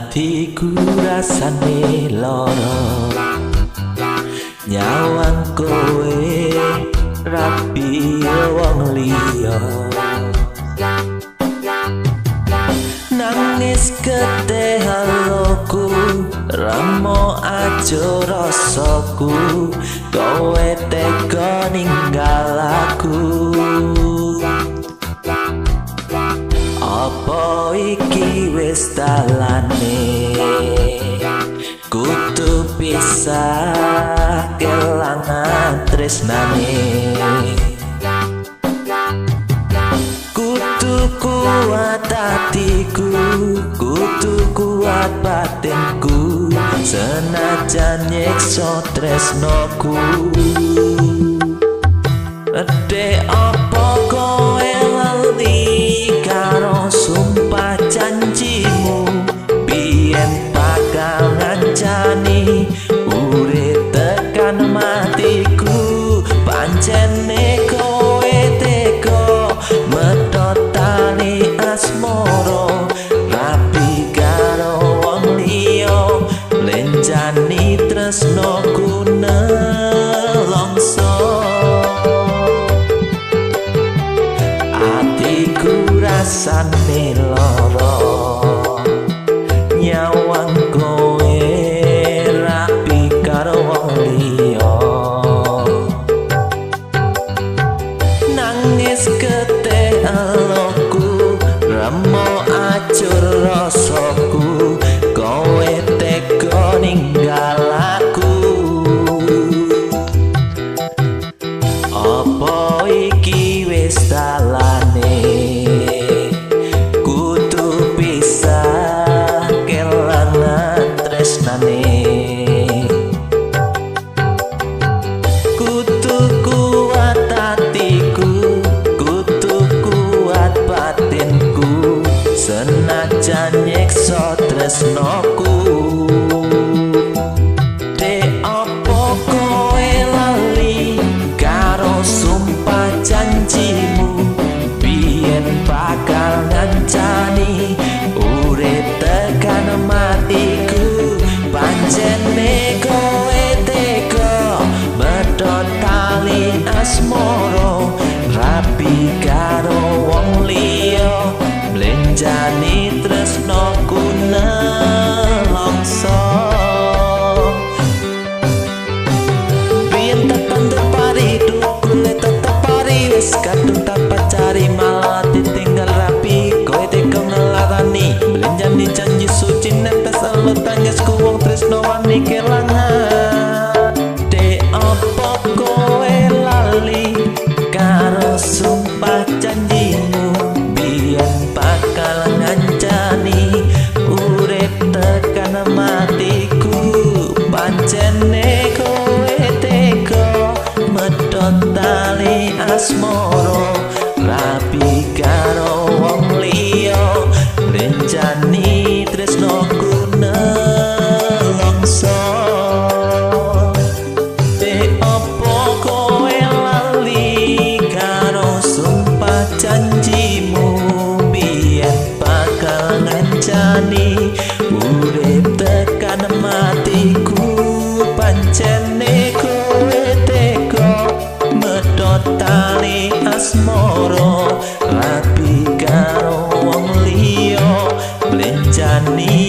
Atiku rasane lara, nyawang kowe rapi wong liya. Nangis getih aloku, remo ajo rasaku, kowe tega ninggal aku. Apa iki wis dalane, kudu pisah kelangan tresnane. Kudu kuat hatiku, kudu kuat batinku, senajan nyiksa tresnoku. Dek apa kowe lali karo sumpah janjimu, biyen bakal ngancani urip tekan matiku. Pancene kowe tega medhot tali asmara, rapi karo wong liya, lenjani tresnoku nelongso. Atiku rasane lara, nyawang kowe rapi karo wong liya. Nangis getih eloku, remo acur rasaku, kowe tega ninggal aku. Apa iki wis dalane, kudu pisah kelangan tresnane. Kudu kuat hatiku, kudu kuat batinku, senajan nyiksa tresnoku. Dek apa kowe lali karo sumpah janjimu, biyen bakal ngancani urip tekan matiku. Pancene kowe tega medhot tali asmara, rapi karo wong liya, mlenjani tresnoku nelongso. Biyen tetandur pari, dukule tetep pari, wis kadung tak pacari malah ditinggal rapi. Kowe tega ngelarani, mlenjani janji suci, netes elo tangisku wong tresno wani kelangan. Dek apa kowe lali karo sumpah janjimu, biyen bakal ngancani urip tekan matiku. Pancene kowe tega medhot tali asmara, rapi karo wong liya, lenjani tresnoku nelongso. Dek apa kowe lali karo sumpah janjimu, biyen bakal ngancani urip tekan matiku. Pancene kowe tega medhot tali asmara, rapi karo wong liya, mlenjani